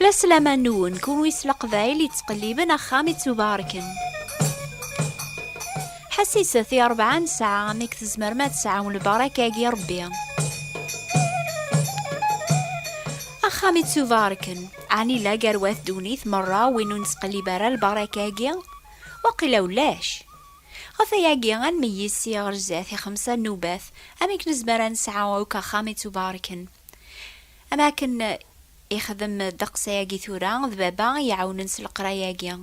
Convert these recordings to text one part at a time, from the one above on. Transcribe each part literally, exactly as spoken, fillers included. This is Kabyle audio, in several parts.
La slama-nwen, kunwi s Leqbayel yettqelliben axxam ittubarken. Ḥassiset i rebɛa n ssaɛa amek tzemrem ad tesɛum lbaraka-agi Rebbi. Axxam ittubarken, ɛni la gar wat ddunit merra win ur nettqellib ara lbaraka-agi? Waqila ulac. Ɣef ayagi, ad nmeyyez si ɣer zdat i xemsa nnubat, amek nezmer ad nesɛu akk axxam ittubarken. Am akken ixdem ddeqs ayagi tura d baba i iɛawnen s leqraya-agi.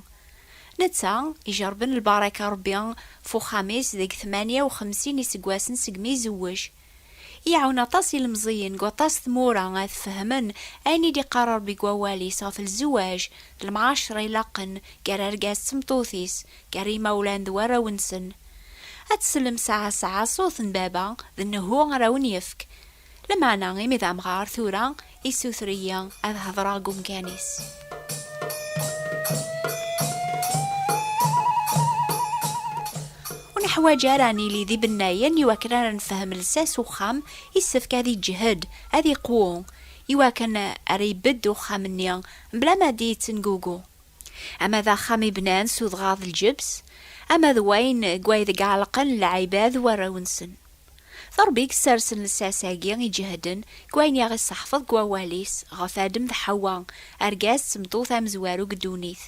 Netta, ijerrben lbaraka Rebbi f uxxam-is deg tmanya u xemsin iseggasen segmi izewwej. Iɛawen aṭas ilemẓiyen deg waṭas tmura ad fehmen ayen i d-iqqar Rebbi deg wawal-is ɣef lzewaj d lemɛacra ilaqen gar argaz d tmeṭṭut-is, gar yimawlan d warraw-nsen. Ad teslem saɛa saɛa ṣṣut n baba d nnehu ara wen-yefk. Lameɛna imi d amɣar tura, issuter-iyi ad hedreɣ deg umkan-is. Ur neḥwaǧ ara ad nili d ibennayen i wakken ara nefhem lsas uxxam, issefk ad iǧhed, ad iqwu, i wakken ara ibedd uxxam-nni mebla ma d-yettengugu. Ama d axxam ibnan s udɣaɣ d lǧebs, ama d wayen deg waydeg ɛelqen lɛibad warraw-nsen. D Ṛebbi i yessersen lsas-agi iǧehden deg wayen i aɣ-isseḥfeḍ deg wawal-is ɣef Adem d Ḥawa, argaz d tmeṭṭut amezwaru deg ddunit.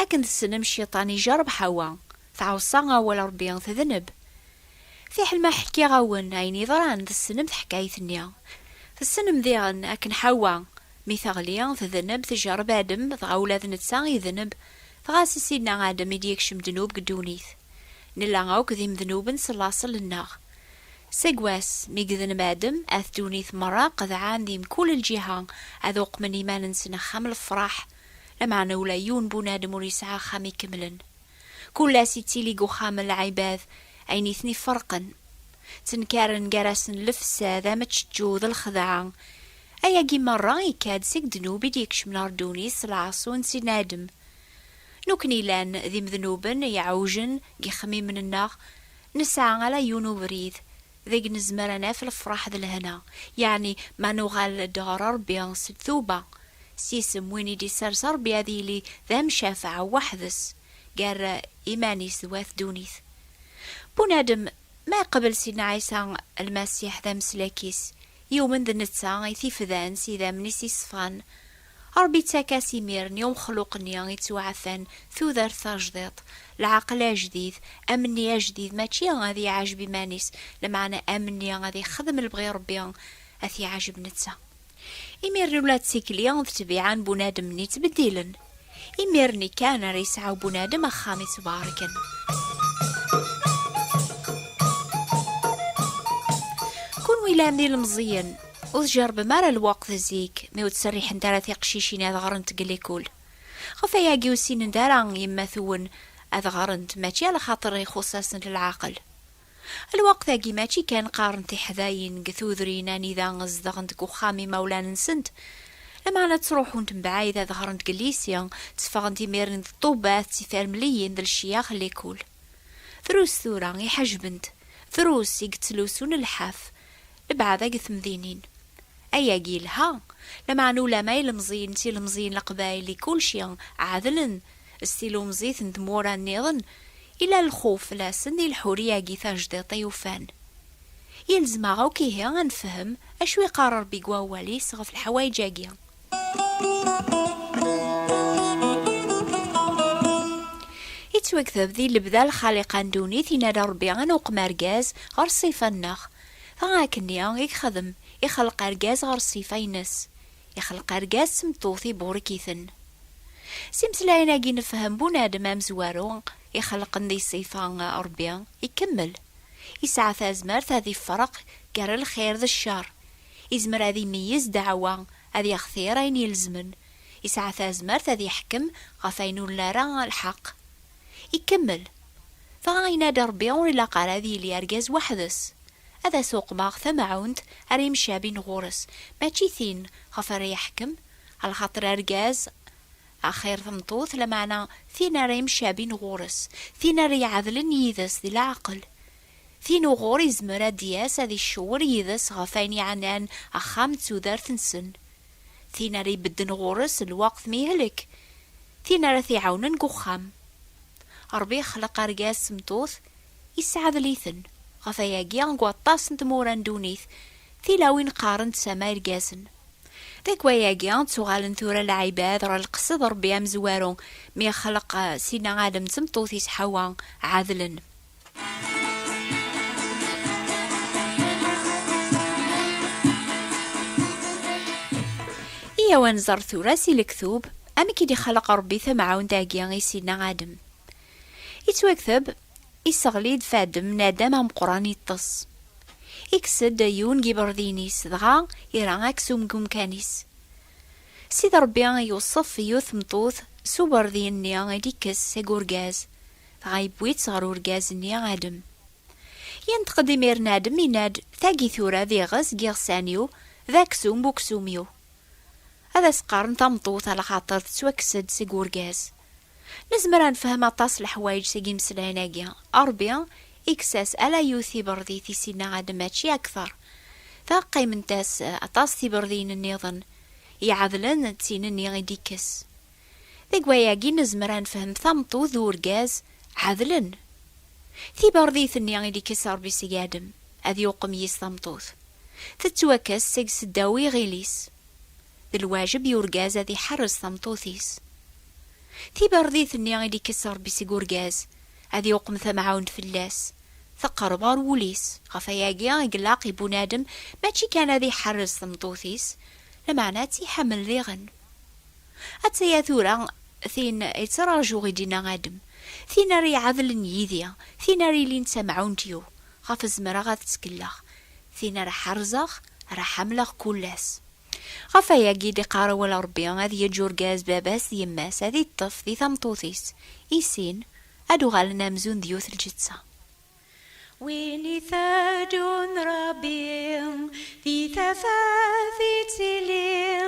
Akken tessnem, Cciṭan ijerreb Ḥawa, tɛeṣṣa awal Ṛebbi, tedneb. Fiḥel ma ḥkiɣ-awen ayen yeḍran, tessnem taḥkayt-nni. Tessnem diɣen akken Ḥawa, mi teɣli, tedneb, tjerreb Adem, dɣa ula d netta idneb, dɣa si Sidna Adem i d-yekcem ddnub deg ddunit. Nella akk d imednuben s laṣel-nneɣ. Seg wass mi yedneb Adem, at ddunit merra qedɛen di mkul lǧiha ad uqmen iman-nsen axxam lefraḥ, lameɛna ula yiwen bunadem ur yesɛi axxam ikemlen. Kul ass ittili deg uxxam n lɛibad ayen i ten-iferqen. Ttenkaren gar-asen lefsad, ameččeǧǧu d lxedɛa. Ayagi merra ikka-d seg ddnub i d-ikecmen ɣer ddunit s lɛaṣu n Sidna Adem. Nukni llan d imednuben iɛewjen deg yixemmimen-nneɣ, nesɛa ala yiwen ubrid deg nezmer ad naf lefraḥ d lehna, yeɛni ma nuɣal-d ɣer Ṛebbi s tuba, s yisem win i d-isers Ṛebbi ad yili d amcafeɛ weḥd-s gar iman-is d wat ddunit. Bunadem, ma iqbel Sidna Ɛisa Lmasiḥ d ameslak-is, yumen d netta i t-ifdan s idammen-is iṣfan, Ṛebbi ittak-as imir-nni umexluq-nni ittwaɛfan tudert tajdiṭ, lɛaqel ajdid, amenni ajdid, mačči ad iɛjeb iman-is, lameɛna amenni ad ixdem lebɣi Ṛebbi, ad t-iɛjeb netta. Imir-nni ula d tikli d ttbiɛa n bunadem-nni ttbeddilen. Imir-nni kan ara yesɛu bunadem axxam ittbarken. Kunwi llan d ilemẓiyen, ur tjerrbem ara lweqt zik mi ur ttserriḥent ara teqcicin ad ɣrent deg likul. Ɣef ayagi ur ssinent ara yemma-twen ad ɣrent, mačči ala xaṭer ixuṣṣ-asent leɛqel. Lweqt-agi mačči kan qqarent tiḥdayin deg tudrin anida zedɣent deg uxxam imawlan-nsent, lameɛna ttruḥunt mebɛid ad ɣrent deg lycée, tteffɣent imiren d ṭṭubbat d tifermliyin d lecyax n likul. Drus tura i ḥejbent, drus i yettlusun lḥaf, lebɛada deg temdinin. Ayagi yelha, lameɛna ulama ilemẓiyen d tilemẓiyin n Leqbayel di kulci ɛedlen s tilumẓit n tmura nniḍen, ila lxuf fell-asen di lḥuriya-agi tajdiṭ i ufan. Yelzem-aɣ akk ihi ad nefhem acu iqqar Ṛebbi deg wawal-is ɣef leḥwayeǧ-agi. Ittwakteb di lebda lxaliqa n ddunit, yenna-d Ṛebbi ad nuqem argaz ɣer ṣṣifa-nneɣ. Dɣa akkenni i yexdem, ixleq argaz ɣer ṣṣifa-ines. Ixleq argaz s tmeṭṭut iburek-iten. S imeslayen-agi nefhem bunadem amezwaru ixelqen di ṣṣifa n Ṛebbi ikemmel. Yesɛa tazmert ad ifreq gar lxir d ccer. Izmer ad imeyyez ddeɛwa, ad yextir ayen ilezmen. Yesɛa tazmert ad yeḥkem ɣef ayen ur nara lḥeqq. Ikemmel. Dɣa yenna-d Ṛebbi ur ilaq ara ad yili argaz weḥd-s. Ad as-uqmeɣ tamɛunt ara yemcabin ɣur-s, mačči tin ɣef ara yeḥkem, alaxaṭer argaz axir tameṭṭut, lameɛna tin ara yemcabin ɣur-s, tin ara iɛedlen yid-s di leɛqel. Tin uɣur izmer ad d-yas ad icewwer yid-s ɣef ayen yeɛnan axxam d tudert-nsen. Tin ara ibedden ɣur-s lweqt mi yehlek, tin ara t-iɛawnen deg uxxam. Ṛebbi ixleq argaz s tmeṭṭut, isɛedl-iten. Ɣef ayagi, deg waṭas n tmura n ddunit, tilawin qqarent sama irgazen. Deg wayagi, ttuɣalen tura lɛibad ɣer leqsed Ṛebbi amezwaru, mi ixleq, eh, Sidna Adem d tmeṭṭut-is Ḥawa, ɛedlen. Iyaw ad nẓer tura si lektub amek i d-ixleq Ṛebbi tamɛawnt-agi i Sidna Adem. Ittwakteb, iseɣli-d f Adem, Nadam ameqqran iṭṭes. Ikkes-d yiwen n yiberdiyen-is, dɣa ira aksum deg umkan-is. Sidi Ṛebbi iweṣṣef yiwet tmeṭṭut s uberdiyen-nni i d-ikkes seg urgaz, dɣa yewwi-tt ɣer urgaz-nni Adem. Yenṭeq-d imiren Adem, yenna-d: "Tagi tura d iɣes deg iɣsan-iw, d aksum n uksum-iw. Ad as-qqaren tameṭṭut, alaxaṭer tettwakkes-d seg urgaz." Nezmer ad nefhem aṭas n leḥwayeǧ seg imeslayen-agi. Ṛebbi ikkes-as ala yiwet tiberdit i Sidna Adem, mačči akteṛ. Dɣa qqiment-as aṭas tiberdiyin nniḍen, iɛedlen d tin-nni i d-ikkes. Deg wayagi, nezmer ad nefhem tameṭṭut d urgaz ɛedlen. Tiberdit-nni i d-ikkes Ṛebbi seg Adem, ad yuqem yis tameṭṭut, tettwakkes seg seddaw iɣil-is. D lwaǧeb i urgaz ad iḥerrez tameṭṭut-is. Tiberdit-nni i d-ikkes Ṛebbi seg urgaz, ad yuqem tamɛawnt fell-as, teqreb ɣer wul-is. Ɣef ayagi i ilaq i bunadem mačči kan ad iḥerrez tameṭṭut-is, lameɛna ad tt-iḥemmel diɣen. Attaya tura tin i ttrajuɣ, i d-yenna Adem, tin ara iɛedlen yid-i, tin ara ilin d tamɛawnt-iw, ɣef zemreɣ ad ttkelleɣ, tin ara ḥerzeɣ, ara ḥemmleɣ kul ass. Ɣef ayagi i d-iqqar awal Ṛebbi, ad yeǧǧ urgaz baba-s d yemma-s, ad iṭṭef di tameṭṭut-is, i sin ad uɣalen amzun d yiwet lǧetta. Win iteddun Ṛebbi, di tafat ittili,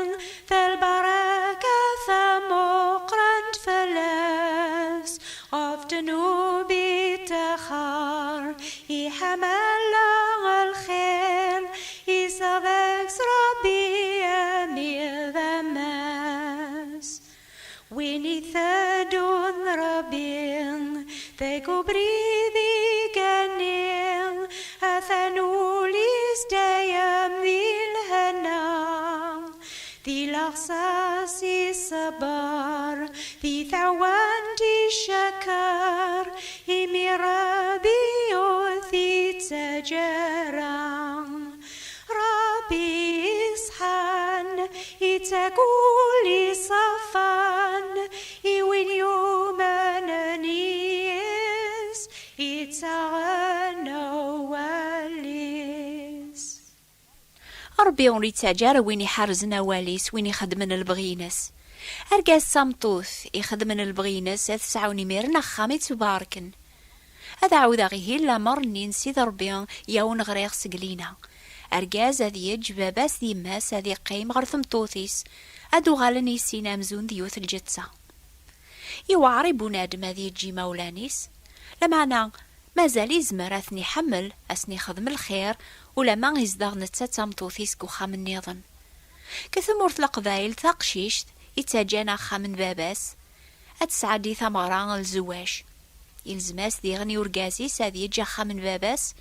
d lbaraka tamuqrant fell-as, ɣef ddnub ittaxer, iḥemmel lxir, isseɣ deg-s Ṛebbi armi d ammas. Win iteddun Ṛebbi deg ubrid igenni, atan ul-is dayem di lhenna. Di leɣsas iṣebber, di tawant icakker, imi Ṛebbi ur t-ittaǧǧa ara. Ṛebbi iṣḥan, ittak ul iṣefan i win yumnen yis, ittaɣen awal-is. Ṛebbi ur ittaǧǧa ara win iḥerzen awal-is, win ixedmen lebɣi-ines. Argaz d tameṭṭut ixedmen lebɣi-ines ad sɛun imiren axxam ittbarken. Ad ɛawdeɣ ihi lamer-nni n Sidi Ṛebbi i awen-ɣriɣ seg lina. Argaz ad yeǧǧ baba-s d yemma-s, ad iqqim ɣer tmeṭṭut-is, ad uɣalen i sin amzun d yiwet lǧetta. Yewɛer i bunadem ad yeǧǧ imawlan-is, lameɛna mazal izmer ad ten-iḥemmel, ad sen-ixdem lxir, ulama izdeɣ netta d tameṭṭut-is deg uxxam nniḍen. Deg tmurt n Leqbayel, taqcict ittaǧǧan axxam n baba-s ad tesɛeddi tameɣra n lzewwaǧ. Ilzem-as diɣen i urgaz-is ad yeǧǧ axxam n baba-s,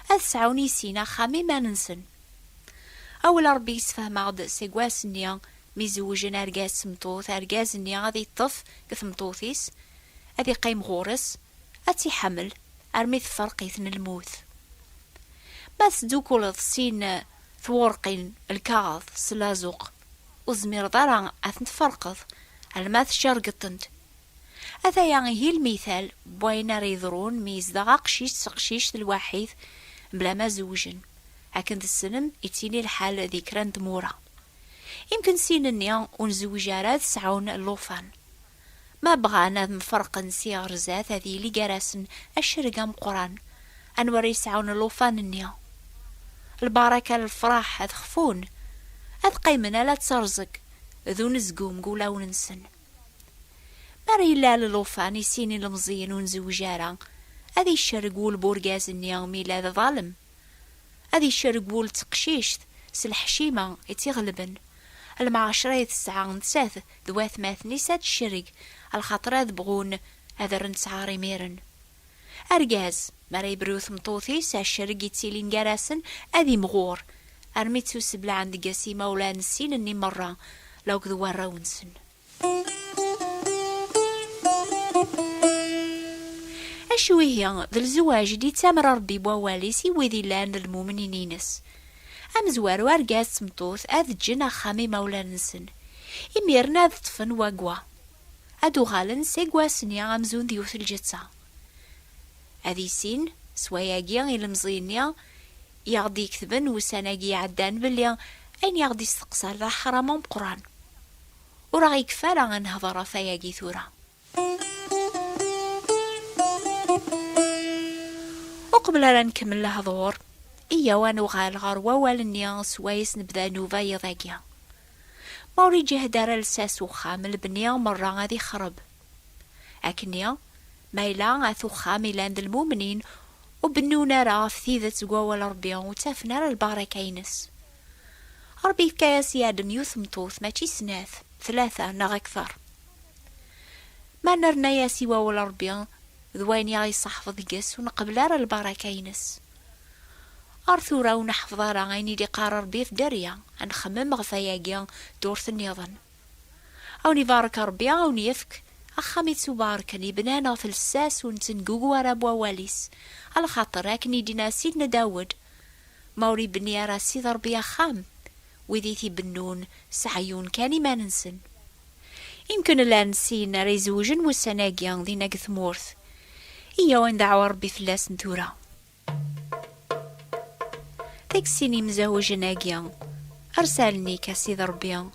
ad sɛun i sin axxam iman-nsen. Awal Ṛebbi yessefhem-aɣ-d seg wass-nni mi zewǧen argaz s tmeṭṭut, argaz-nni ad iṭṭef deg tmeṭṭut-is, ad iqqim ɣur-s, ad tt-iḥemmel armi tefreq-iten lmut. Ma tesdukkuleḍ sin twerqin n lkaɣeḍ s lazuq, ur tezmireḍ ara ad tent-tferqeḍ alma tcergeḍ-tent. Ataya ihi lmital n wayen ara yeḍrun mi yezdeɣ aqcic s teqcict lwaḥid bla ma zewjen. Akken tessnem, ittili lḥal di kra n tmura. Imken sin-nni ur nzewwij ara ad sɛun llufan. Ma bɣan ad mferqen si ɣer zdat, ad yili gar-asen acerreg ameqqran. Anwa ara yesɛun llufan-nni? Lbaraka, lefraḥ ad xfun, ad qqimen ala d terẓeg d unezgum deg wulawen-nsen. Mi ara yelli llufan i sin ilemẓiyen ur nzewwij ara, ad icerreg wul n urgaz-nni mi yella d aḍalem. Ad icerreg wul n teqcict s leḥcima i tt-iɣelben. Lmeɛcra i tesɛa nettat d watmaten-is ad tecreg, lxaṭer ad bɣun ad rren ttɛar imiren. Argaz, mi ara yebru tmeṭṭut-is, acerreg yettilin gar-asen ad imɣur, armi ttuseblaɛen deg-s imawlan-nsen-nni merra, lakked warraw-nsen. Acu ihi, d lezwaǧ i d-yettamer Ṛebbi n wawal-is i wid illan d lmumnin-ines. Amezwaru, argaz d tmeṭṭut ad ǧǧen axxam imawlan-nsen, imiren ad ṭṭfen wagwa, ad uɣalen seg wass-nni amzun d yiwet lǧetta. Ad issin s wayagi ilemẓi-nni i aɣ-d-iketben ussan-agi iɛeddan belli ayen i aɣ-d-isteqsa d aḥram ameqqran. Ur aɣ-ikfa ara ad nehḍer ɣef wayagi tura. Uqbel ara nkemmel lehḍur, iyyaw ad nuɣal ɣer wawal-nni swayes nebda nnuba yiḍ-agi. Ma ur iǧehhed ara lsas uxxam, lebni merra ad ixreb. Akkenni, ma yella at uxxam ilan d lmumnin, ur bennun ara ɣef tidet deg wawal Ṛebbi, ur ttafen ara lbaraka-ines. Ṛebbi yefka-yas i Adem yiwet tmeṭṭut, mačči snat, tlata neɣ akter. Ma nerna-yas i wawal Ṛebbi d wayen i aɣ-yesseḥfeḍ deg-s, ur nqebbel ara lbaraka-ines. Ar tura ur neḥfeḍ ara ayen i d-iqqar Ṛebbi ɣef dderya, ad nxemmem ɣef wayagi ddurt nniḍen. A wen-ibarek Ṛebbi, a wen-yefk axxam ittubarken, ibnan ɣef lsas ur nettengugu ara n wawal-is, alaxaṭer akken i d-yenna Sidna Dawed: "Ma ur ibenni ara Sidi Ṛebbi axxam, wid i t-ibennun seɛyun kan iman-nsen." Imken llan sin ara izewjen wussan-agi dinna deg tmurt. Iyyaw ad ndeɛɛu Ṛebbi fell-asen tura. Deg sin imzahujen-agi, ers allen-ik a Sidi Ṛebbi,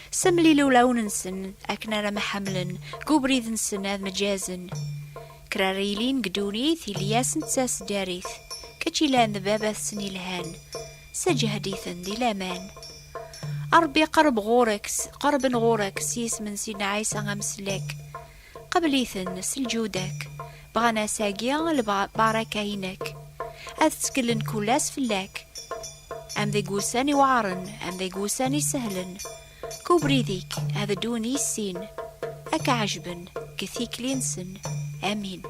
semlil ulawen-nsen akken ara mḥemmlen, deg ubrid-nsen ad mǧazen. Kra ara yilin deg ddunit, ili-yasen d taseddarit, kečč ilan d baba-tsen ilhan, seǧhed-iten di laman. A Ṛebbi, qerreb ɣur-k s-, qerrben ɣur-k s yisem n Sidna Ɛisa amsellek. Qbel-iten s lǧud-ak, bɣan ass-agi lba-, baraka-inek, ad ttkellen kul ass fell-ak, am deg wussan iweɛren, am deg wussan isehlen, deg ubrid-ik ad ddun i sin, ad k-ɛejben deg tikli-nsen. Amin.